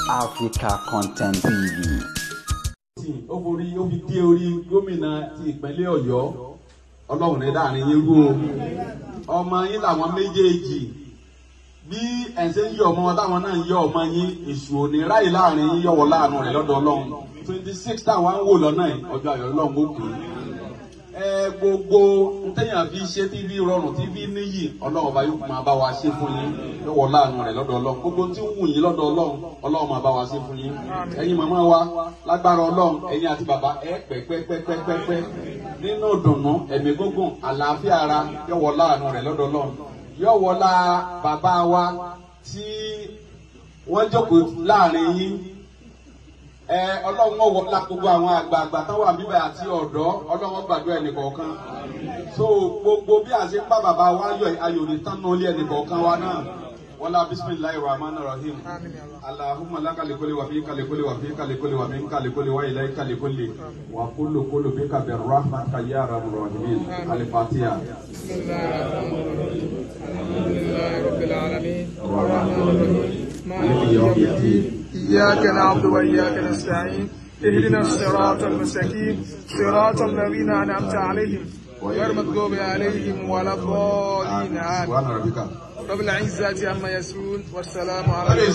Africa Content TV. Ó forí ó fi dé orí gómìnà ti ìpínlẹ̀ Ọ̀yọ́. Ọlọ́run ní láàrin yín rú o. Ọmọ yín làwọn méjèèjì, bí ẹ̀sẹ̀ ń yọ ọmọ wọn táwọn náà ń yọ ọmọ yín, èṣù ò ní ráyè láàrin yín, yọ̀wọ̀ láàánú rẹ̀ lọ́dọ̀ Ọlọ́run. 26 táwọn ń wò lọ́nà yìí, ọjọ́ ayọ̀ Ọlọ́run ó pè é. Gbogbo ntẹ́yàn fi ṣe tí fi rọrùn tí fi níyì, Ọlọ́run ọba yóò máa bá wa ṣe fún yín, yọ̀wọ̀ láàánú rẹ̀ lọ́dọ̀ Ọlọ́run. Gbogbo tí ń wù yín lọ́dọ̀ Ọlọ́run, Ọlọ́run máa bá wa ṣe fún yín. Ẹ̀yin màmá wa, lágbára Ọlọ́run, ẹ̀yin àti bàbá ẹ pẹ́pẹ́pẹ́pẹ́pẹ́ nínú ìdùnnú, ẹ̀mí gígùn, àlàáfíà ara, yọ̀wọ̀ láàánú rẹ̀ lọ́dọ̀ Ọlọ́run. Yọ̀wọ̀ la bàbá wa tí wọ́n jókòó láàrin yín. Ọlọ́run ọwọ́ la gbogbo àwọn àgbààgbà tán wà bíbẹ̀ àti ọ̀dọ́, Ọlọ́run gbàdúrà ẹnìkọ̀ọ̀kan. So gbogbo bí a ṣe ń bá bàbá wa yọ̀, ayò ní tán náà lé ẹnìkọ̀ọ̀kan wa náà. Wala bisimilahi rahman rahim. Allahumma laka likuli wa fi kalikuli wa fi kalikuli wa min kalikuli wa ilai kalikuli wa kullu kullu bika birrahmatika ya arhamar rahimin. Al-Fatiha. Alhamdulillahi rabbil alamin. Maliki yawmiddin. إياك نعبد وإياك نستعين اهدنا الصراط المستقيم صراط الذين أنعمت عليهم غير المغضوب عليهم ولا الضالين. آمين. رب العزة عما يصفون والسلام على